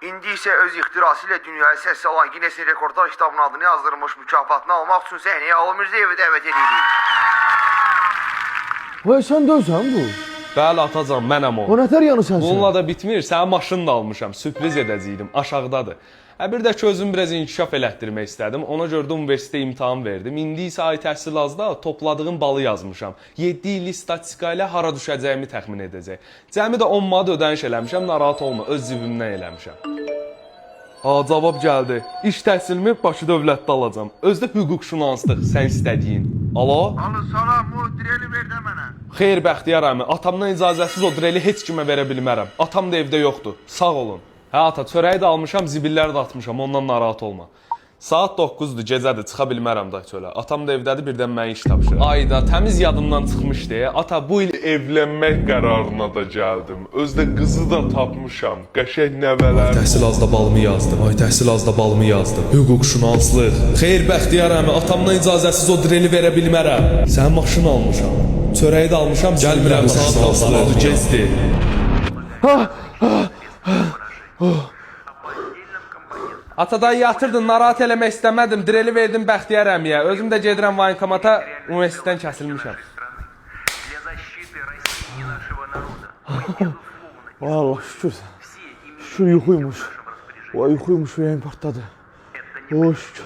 İndi isə öz ixtirası ilə dünyaya səs salan Ginnesin Rekordlar kitabının adını yazdırmış mükafatını almaq üçün səhnəyə Alı Mirzayevi dəvət edirik. Vay sən də özən bu. Bəli atacan, mənəm o. O nətər yanı sənsən? Bununla da bitmir. Sənə maşın da almışam. Sürpriz edəcəydim. Aşağıdadır. Hə bir də ki özüm biraz inkişaf elətdirmək istədim. Ona görə də universitetə imtahan verdim. İndi isə ay təhsil azda topladığım balı yazmışam. 7 illik statistika ilə hara düşəcəyimi təxmin edəcək. Cəmi də 10 manat ödəniş eləmişəm. Narahat olma, öz cibimdən eləmişəm. A, cavab gəldi. İş təhsilimi Bakı Dövlətdə alacam. Özdə hüquqşünaslıq, sən istədiyin. Alo? Alı salam, o direli ver də mənə. Xeyr Bəxtiyar əmi, atamdan icazəsiz o dreli heç kimə verə bilmərəm. Atam da evdə yoxdur. Sağ olun. Hə ata, çörəyi də almışam, zibilləri də atmışam. Ondan narahat olma. Saat 9-dur, gecədir, çıxa bilmərəm da çölə. Atam da evdədir, birdən mənə iş tapşırır. Ayda, təmiz yadımdan çıxmışdı. Ata, bu il Evlənmək qərarına da gəldim. Özdə qızı da tapmışam. Qəşəng nəvələrim. Təhsil azda balımı yazdım. Ay təhsil azda balımı yazdım. Hüquqşünaslıq. Xeyr Bəxtiyar əmi, atamdan icazəsiz o dreli verə bilmərəm. Sən maşın almışam. Çörəyi də almışam, gəlmirəm saat 9-dur, gecdir. Ata dayı yatırdın, narahat eləmək istəmədim. Dreli verdim Bəxtiyar əmiyə. Özüm də gedirəm voyenkomata, universitetdən kəsilmişəm. Для защиты России и нашего народа. Мы, безусловно, Vay Allah şükür. все имеющиеся Şükür yuxuymuş. в нашем распоряжении. Vay yuxuymuş, ürəyim partladı. Это не O şükür.